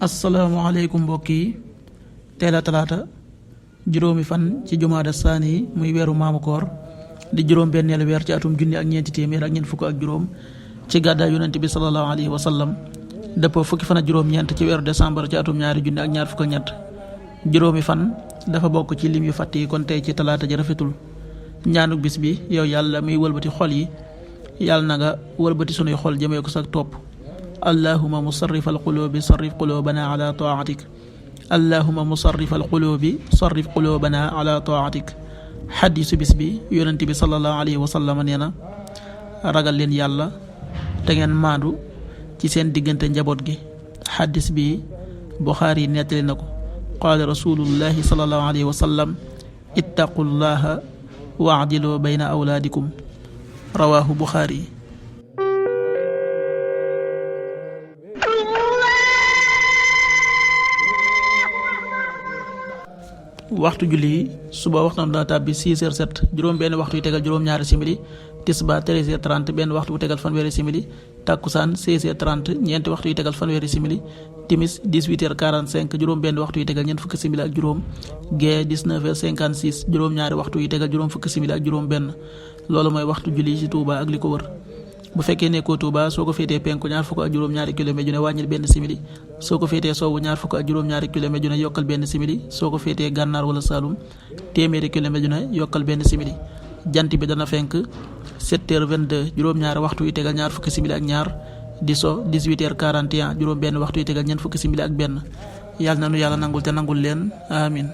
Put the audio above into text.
asalaamaaleykum mbokk yi teel a talaata juróomi fan ci jumaada saani yi muy weeru maamu koor di juróom benneelu weer ci atum junni ak ñeenti téeméer ak ñeent fukk ak juróom ci gàddaay yonent bi sallallahu alayhi wa sallam dëppoo fukki fan ak juróom-ñeent ci weeru décembre ci atum ñaari junni ak ñaar fukk ak ñett juróomi fan dafa bokk ci lim yu fàtt yi kon tey ci talaata ji rafetul ñaanuk bis bi yow yàlla muy wëlbati xol yi yàlla na nga wëlbati sunuy xol jëmee ko sa topp allahuma musarrif alqulubi sarrif qulubana ala taatik allahuma musarrif alqulubi sarrif qulubana ala taatik xadiisu bis bi yonent bi sallallahu alayhi wa sallam nee na ragal leen yàlla te ngeen maandu ci seen diggante njaboot gi xadiis bi Buxaari yi nettali na ko qaala rasulullahi sallallahu alayhi wa sallam ittaqullaha waadilu bayna awlaadikum rawaahu Buxaari. waxtu julli yi suba waxtam dana tàbbi 6h07 juróom benn waxtu yu tegal juróom-ñaari simili tisbaar 13h30 benn waxtu bu tegal fanweeri simili takkusaan 16h30 ñeenti waxtu yu tegal fanweeri simili timis 18h45 juróom benn waxtu yu tegal ñeent fukki simili ak juróom gee 19h56 juróom-ñaari waxtu yu tegal juróom fukki simili ak juróom benn loolu mooy waxtu julli ci Touba ak li ko wër. bu fekkee nekkoo Touba soo ko féetee penku ñaar fukk ak juróom-ñaari kilomètre ju ne wàññil benn simili soo ko féetee sowwu ñaar fukk ak juróom-ñaari kilomètre ju ne yokkal benn simili soo ko féetee gànnaar wala Saloum téeméeri kilomètre ju ne yokkal benn simili jant bi dana fenk 7h22 juróom-ñaari waxtu yu tegal ñaar fukki simili ak ñaar di so 18h41 juróom benn waxtu yu tegal ñeent fukki simili ak benn yàlla na nu yàlla nangul te nangul leen amin